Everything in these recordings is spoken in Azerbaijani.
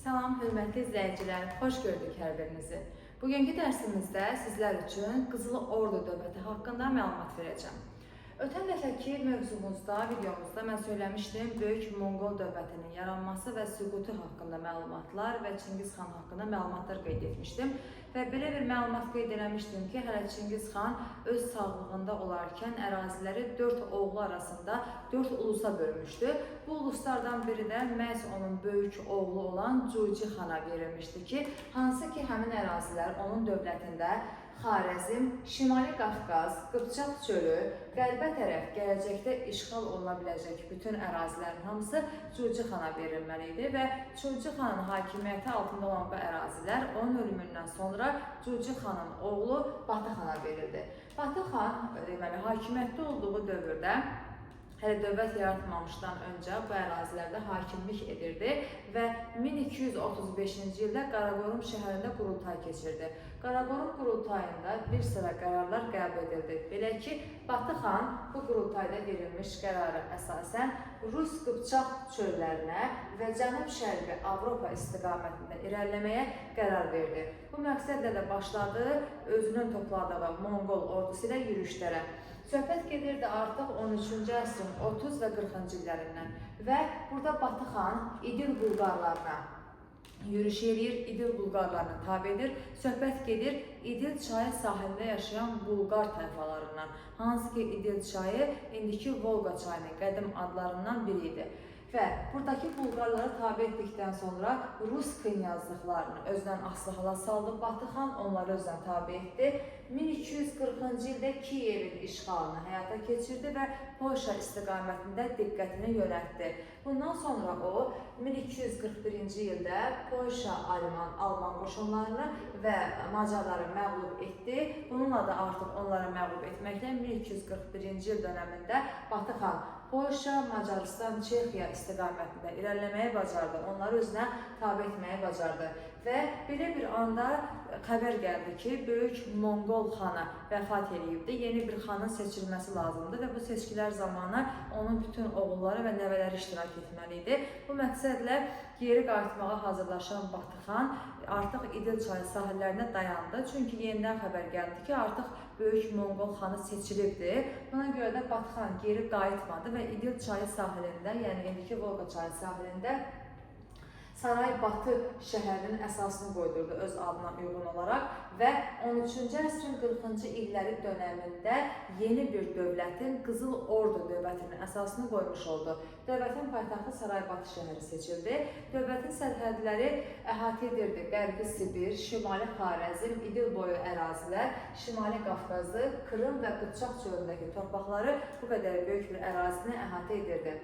Salam hörmətli izləyicilər, xoş gördük hər birinizi. Bugünkü dərsimizdə sizlər üçün Qızıl Ordu dövləti haqqında məlumat verəcəm. Ötən dəfəki mövzumuzda, videomuzda mən söyləmişdim Böyük Monqol dövlətinin yaranması və süqutu haqqında məlumatlar və Çingiz xan haqqında məlumatlar qeyd etmişdim. Və belə bir məlumat qeyd eləmişdim ki, hələ Çingiz xan öz sağlığında olarkən əraziləri 4 oğlu arasında 4 ulusa bölmüşdü. Bu uluslardan biri də məhz onun böyük oğlu olan Cuci xana verilmişdi ki, hansı ki həmin ərazilər onun dövlətində Xarəzm, Şimali Qafqaz, Qıpçaq çölü, qərbə tərəf gələcəkdə işğal oluna biləcək bütün ərazilərin hamısı Cuci xana verilməli idi və Cuci xanın hakimiyyəti altında olan bu ərazilər onun ölümündən sonra Cuci xanın oğlu Batı xana verildi. Batı xan, deməli, hakimiyyətdə olduğu dövrdə hələ dövlət yaratmamışdan öncə bu ərazilərdə hakimlik edirdi və 1235-ci ildə Qaraqorum şəhərində qurultay keçirdi. Qaraqorum qurultayında bir sıra qərarlar qəbul edildi. Belə ki, Batı xan bu qurultayda verilmiş qərara əsasən Rus Qıpçaq çöllərinə və Cənub-Şərqi Avropa istiqamətində irəliləməyə qərar verdi. Bu məqsədlə də başladı özünün topladığı Monqol ordusu ilə yürüşlərə. Söhbət gedirdi artıq 13-cü əsrin 30 və 40-cı illərindən və burada Batı xan İdil Bulqarlarına yürüş eləyir, İdil Bulqarlarını tabe edir. Söhbət gedir İdil çayı sahilində yaşayan Bulqar tayfalarından, hansı ki İdil çayı indiki Volqa çayının qədim adlarından biri idi. Və buradakı Bulqarları tabe etdikdən sonra Rus knyazlıqlarını özündən asılı hala saldı. Batı xan onları özünə tabe etdi. 1240-cı ildə Kiyevin işğalını həyata keçirdi və Polşa istiqamətində diqqətini yönəltdi. Bundan sonra o 1241-ci ildə Polşa, Alman qoşunlarını və Macarları məğlub etdi. Bununla da artıq onları məğlub etməklə 1241-ci il dönəmində Batı xan Polşa, Macarıstan, Çexiya istiqamətində irəliləməyi bacardı. Onları özünə tabe etməyi bacardı. Və belə bir anda xəbər gəldi ki, Böyük Monqol xanı vəfat eləyibdi. Yeni bir xanın seçilməsi lazımdır və bu seçkilər zamanı onun bütün oğulları və nəvələri iştirak etməli idi. Bu məqsədlə geri qayıtmağa hazırlaşan Batı xan artıq İdil çayı sahillərində dayandı. Çünki yenidən xəbər gəldi ki, artıq Böyük Monqol xanı seçilibdi. Buna görə də Batı xan geri qayıtmadı və İdil çayı sahilində, yəni indiki Volqa çayı sahilində Saray-Batı şəhərinin əsasını qoydurdu öz adına uyğun olaraq və 13-cü əsrin 40-cı illəri dönəmində yeni bir dövlətin, Qızıl Ordu dövlətinin əsasını qoymuş oldu. Dövlətin paytaxtı Saray-Batı şəhəri seçildi. Dövlətin sərhədləri əhatə edirdi Qərbi Sibir, Şimali Xarəzm, İdil boyu ərazilər, Şimali Qafqazı, Krım və Qıpçaq çölündəki torpaqları bu qədər böyük bir ərazini əhatə edirdi.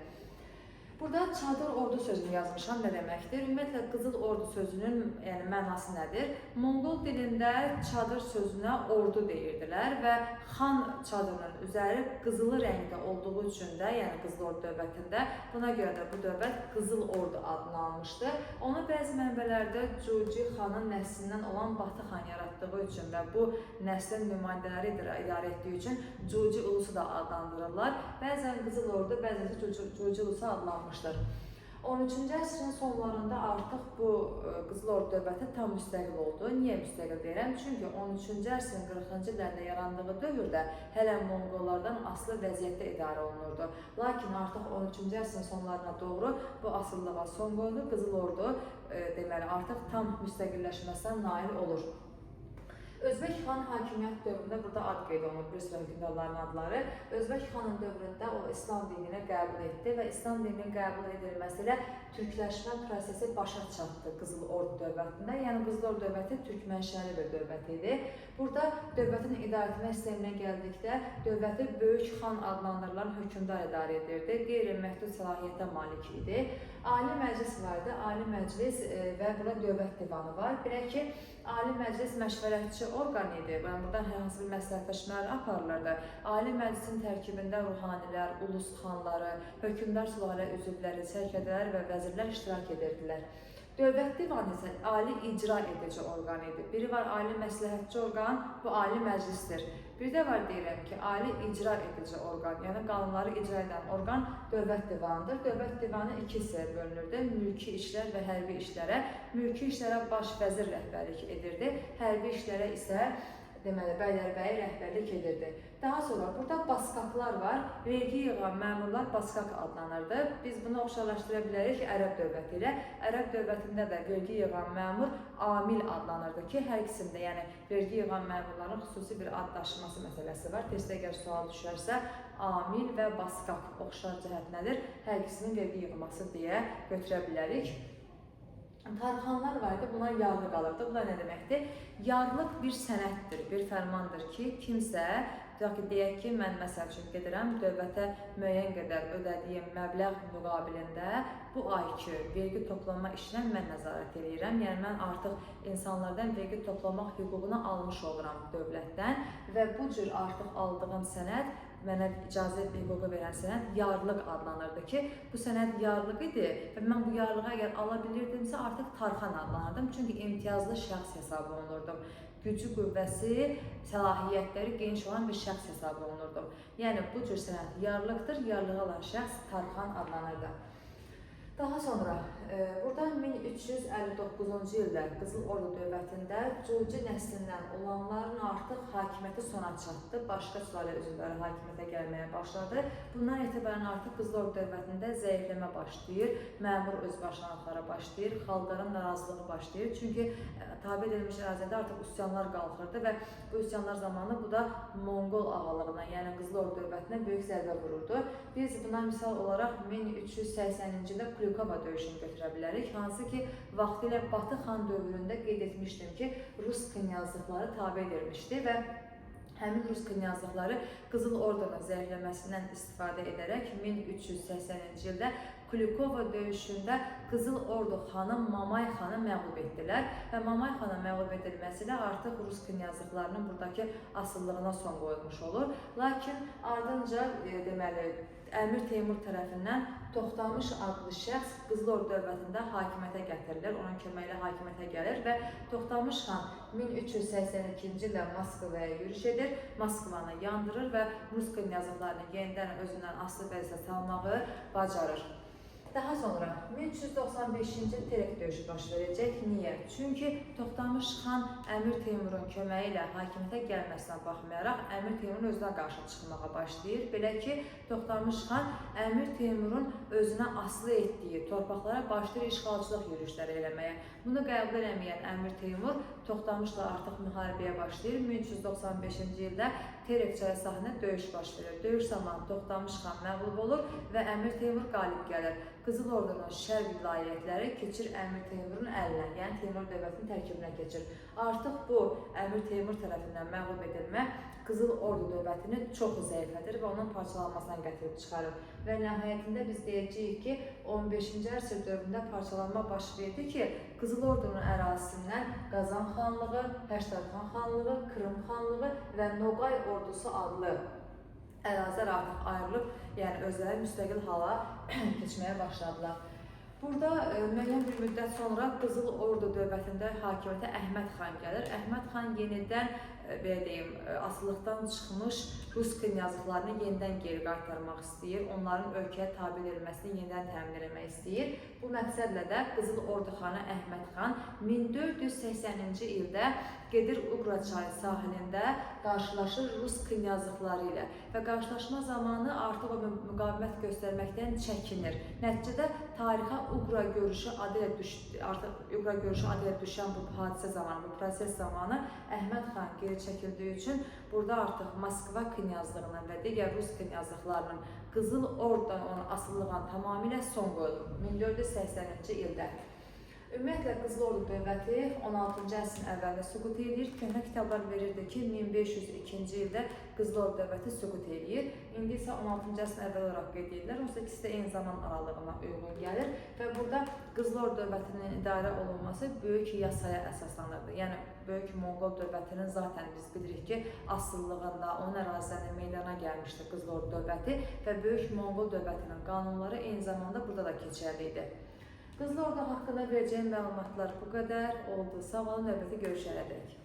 Burada çadır ordu sözünü yazmışam, nə deməkdir? Ümumiyyətlə, Qızıl Ordu sözünün yəni mənası nədir? Monqol dilində çadır sözünə ordu deyirdilər və xan çadırının üzəri qızılı rəngdə olduğu üçün də, yəni Qızıl Ordu dövlətində, buna görə də bu dövlət Qızıl Ordu adını almışdı. Onu bəzi mənbələrdə Cuci xanın nəslindən olan Batı xan yaratdığı üçün və bu nəslin nümayəndələri idarə etdiyi üçün Cuci ulusu da adlandırırlar. Bəzən Qızıl Ordu, bəzən isə Cuci ulusu adlanmışdır. 13-cü əsrin sonlarında artıq bu Qızıl Ordu dövləti tam müstəqil oldu. Niyə müstəqil deyirəm? Çünki 13-cü əsrin 40-cı illərində yarandığı dövrdə hələ Monqollardan asılı vəziyyətdə idarə olunurdu. Lakin artıq 13-cü əsrin sonlarına doğru bu asılılığa son qoyuldu. Qızıl Ordu deməli artıq tam müstəqilləşməsinə nail olur. Özbək xan hakimiyyət dövründə burada ad qeyd olunur, bir sıra hökmdarların adları. Özbək xanın dövründə o İslam dinini qəbul etdi və İslam dininin qəbul edilməsi ilə türkləşmə prosesi başa çatdı Qızıl Ordu dövlətində. Yəni Qızıl Ordu dövləti türk mənşəli bir dövlət idi. Burada dövlətin idarə etmə sisteminə gəldikdə dövləti Böyük xan adlandırılan hökmdar idarə edirdi. Qeyri-məhdud səlahiyyətə malik idi. Ali Məclis vardı. Ali Məclis və burada Dövlət Divanı var. Belə ki, Ali Məclis məşvərətçi orqan idi. Yəni burada hər hansı bir məsləhətləşmələr aparılırdı. Ali Məclisin tərkibində ruhanilər, ulus xanları, hökmdar sülalə üzvləri, sərkərdələr və vəzirlər iştirak edirdilər. Dövlət divanı isə ali icra edici orqan idi. Biri var ali məsləhətçi orqan, bu ali məclisdir. Bir də var deyirəm ki, ali icra edici orqan, yəni qanunları icra edən orqan dövlət divanıdır. Dövlət divanı iki hissəyə bölünürdü: mülki işlər və hərbi işlərə. Mülki işlərə baş vəzir rəhbərlik edirdi, hərbi işlərə isə deməli bəylərbəyi rəhbərlik edirdi. Daha sonra burada baskaklar var. Vergi yığan məmurlar baskak adlanırdı. Biz bunu oxşarlaşdıra bilərik Ərəb dövləti ilə. Ərəb dövlətində də vergi yığan məmur amil adlanırdı ki, hər ikisində, yəni vergi yığan məmurların xüsusi bir ad daşıması məsələsi var. Testdə əgər sual düşərsə, amil və baskak oxşar cəhət nədir? Hər ikisinin vergi yığması deyə götürə bilərik. Tarxanlar var idi, bunlar yarlıq alırdı. Bu da nə deməkdir? Yarlıq bir sənəddir, bir fərmandır ki, kimsə, tutaq ki, deyək ki, mən məsəl üçün gedirəm, dövlətə müəyyən qədər ödədiyim məbləğ müqabilində bu ayki vergi toplama işinə mən nəzarət eləyirəm. Yəni, mən artıq insanlardan vergi toplamaq hüququnu almış oluram dövlətdən və bu cür artıq aldığım sənəd, mənə icazə hüququ verən sənəd yarlıq adlanırdı ki, bu sənəd yarlıq idi və mən bu yarlığı əgər ala bilirdimsə, artıq tarxan adlanırdım. Çünki imtiyazlı şəxs hesab olunurdum. Gücü, qüvvəsi, səlahiyyətləri geniş olan bir şəxs hesab olunurdum. Yəni, bu cür sənəd yarlıqdır, yarlığı alan şəxs tarxan adlanırdı. Daha sonra, burada 1359-cu ildə Qızıl Ordu dövlətində Culci nəslindən olanların artıq hakimiyyəti sona çatdı. Başqa sülalə üzvləri hakimiyyətə gəlməyə başladı. Bundan etibarən artıq Qızıl Ordu dövlətində zəifləmə başlayır, məmur özbaşınalıqlara başlayır, xalqların narazılığı başlayır. Çünki tabe edilmiş ərazidə artıq üsyanlar qalxırdı və bu üsyanlar zamanı bu da Monqol ağalığına, yəni Qızıl Ordu dövlətinə böyük zərbə vururdu. Biz buna misal olaraq 1380-ci ildə Kulikova döyüşünü götürə bilərik. Hansı ki, vaxtilə Batı xan dövründə qeyd etmişdim ki, Rus knyazlıqları tabe edilmişdi və həmin Rus knyazlıqları Qızıl Ordunun zəifləməsindən istifadə edərək 1380-ci ildə Kulikova döyüşündə Qızıl Ordu xanı Mamay xanı məğlub etdilər və Mamay xanın məğlub edilməsi ilə artıq Rus knyazlıqlarının buradakı asıllığına son qoyulmuş olur. Lakin ardınca deməli, Əmir Teymur tərəfindən Toxtamış adlı şəxs Qızıl Ordu dövlətində hakimiyyətə gətirilir, onun köməyi ilə hakimiyyətə gəlir və Toxtamış xan 1382-ci ildə Moskvaya yürüş edir, Moskvanı yandırır və Rus knyazlıqlarını yenidən özündən asılı vəziyyətə salmağı bacarır. Daha sonra 1395-ci il Terek döyüşü baş verəcək. Niyə? Çünki Toxtamış xan Əmir Teymurun köməyi ilə hakimiyyətə gəlməsinə baxmayaraq Əmir Teymurun özünə qarşı çıxmağa başlayır. Belə ki, Toxtamış xan Əmir Teymurun özünə asılı etdiyi torpaqlara başlayır işğalçılıq yürüşləri eləməyə. Bunu qəbul eləməyən Əmir Teymur Toxtamışla artıq müharibəyə başlayır. 1395-ci ildə Terek çayı sahilində döyüş baş verir. Döyüş zamanı Toxtamış xan məğlub olur və Əmir Teymur qalib gəlir. Qızıl Ordunun şərq vilayətləri keçir Əmir Teymurun əlinə, yəni Teymur dövlətinin tərkibinə keçir. Artıq bu Əmir Teymur tərəfindən məğlub edilmə Qızıl Ordu dövlətini çox zəiflədir və onun parçalanmasına gətirib çıxarır. Və nəhayətində biz deyəcəyik ki, 15-ci əsr dövründə parçalanma baş verdi ki, Qızıl Ordunun ərazisindən Qazan xanlığı, Həştərxan xanlığı, Krım xanlığı və Noğay ordusu adlı ərazilər artıq ayrılıb, yəni özləri müstəqil hala keçməyə başladılar. Burada müəyyən bir müddət sonra Qızıl Ordu dövlətində hakimiyyətə Əhməd xan gəlir. Əhməd xan yenidən, belə deyim, asılıqdan çıxmış Rus knyazlıqlarını yenidən geri qaytarmaq istəyir. Onların ölkəyə tabe edilməsini yenidən təmin etmək istəyir. Bu məqsədlə də Qızıl Ordu xanı Əhməd xan 1480-ci ildə gedir Uqra çayı sahilində qarşılaşır Rus knyazlıqları ilə və qarşılaşma zamanı artıq o müqavimət göstərməkdən çəkinir. Nəticədə tarixə Uqra görüşü adı ilə artıq Uqra görüşü adı ilə düşən bu hadisə zamanı, bu proses zamanı Əhməd xan geri çəkildiyi üçün burada artıq Moskva knyazlığının və digər Rus knyazlıqlarının Qızıl Ordudan olan asılılığına tamamilə son qoyulur 1480-ci ildə. Ümumiyyətlə, Qızıl Ordu dövləti 16-cı əsrin əvvəlində süqut eləyir. Köhnə kitablar verirdi ki, 1502-ci ildə Qızıl Ordu dövləti süqut eləyir. İndi isə 16-cı əsrin əvvəl olaraq qeyd edirlər. Onsuz ikisi də eyni zaman aralığına uyğun gəlir və burada Qızıl Ordu dövlətinin idarə olunması böyük yasaya əsaslanırdı. Yəni, Böyük Monqol dövlətinin zaten biz bilirik ki, asıllığında, onun ərazilərində meydana gəlmişdi Qızıl Ordu dövləti və Böyük Monqol dövlətinin qanunları eyni zamanda burada da keçərli idi. Qızıl Ordu haqqında verəcəyim məlumatlar bu qədər oldu. Sağ olun, növbəti görüşlərədək.